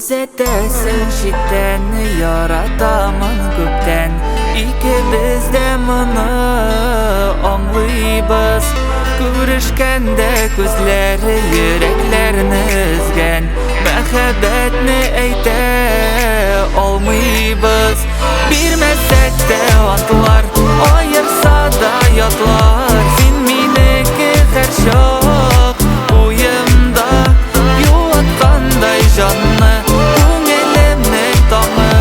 Күзәтәсең читтән, яратамын күптән. Икебез дә моны аңлыйбыз. Күрешкәндә күзләре йөрәкләрне өзгән. Мәхәббәтне әйтә алмыйбыз. Бирмәсәк тә антлар, аерса да ятлар. Син минеке һәрчак уемда, юаткандай җанны. Күңелемнең таңы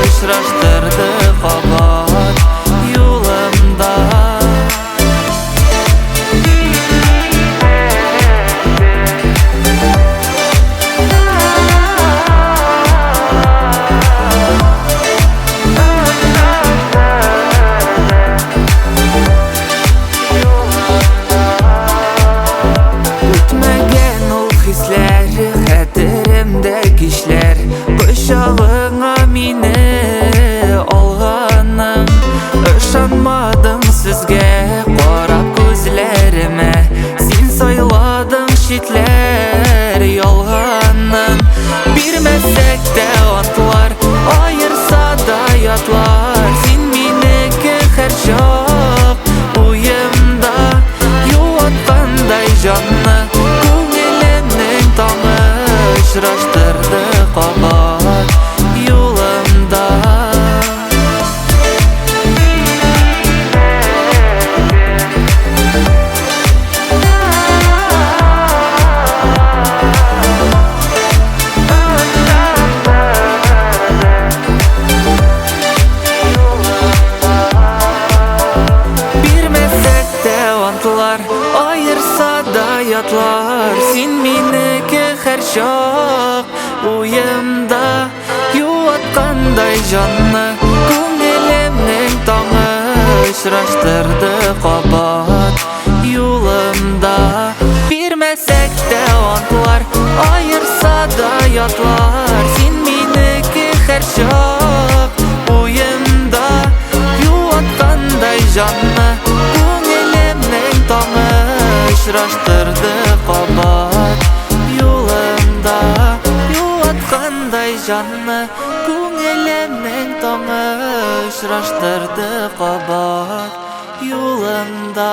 очраштырды кабат юлымда. Үтмәгән ул хисләр, хәтеремдә кичләр. Кочагыңа мине алганың. Ышанмадым сүзгә, карап күзләремә. Син сайладың читләр ялганын. Бирмәсәк тә антлар, аерса да ятлар. Син минеке һәрчак уемда, юаткандай җанны. Күңелемнең таңы очраштырды кабат юлымда. Бирмәсәк тә антлар, аерса да ятлар. Син минеке һәрчак уемда, юаткандай җанны. Күңелемнең таңы очраштырды кабат юлымда. Бирмәсәк тә антлар, аерса да ятлар. Син минеке һәрчак уемда, юаткандай җанны. Күңелемнең таңы очраштырды кабат юлымда. Юаткандай җанны, күңелемнең таңы очраштырды кабат юлымда.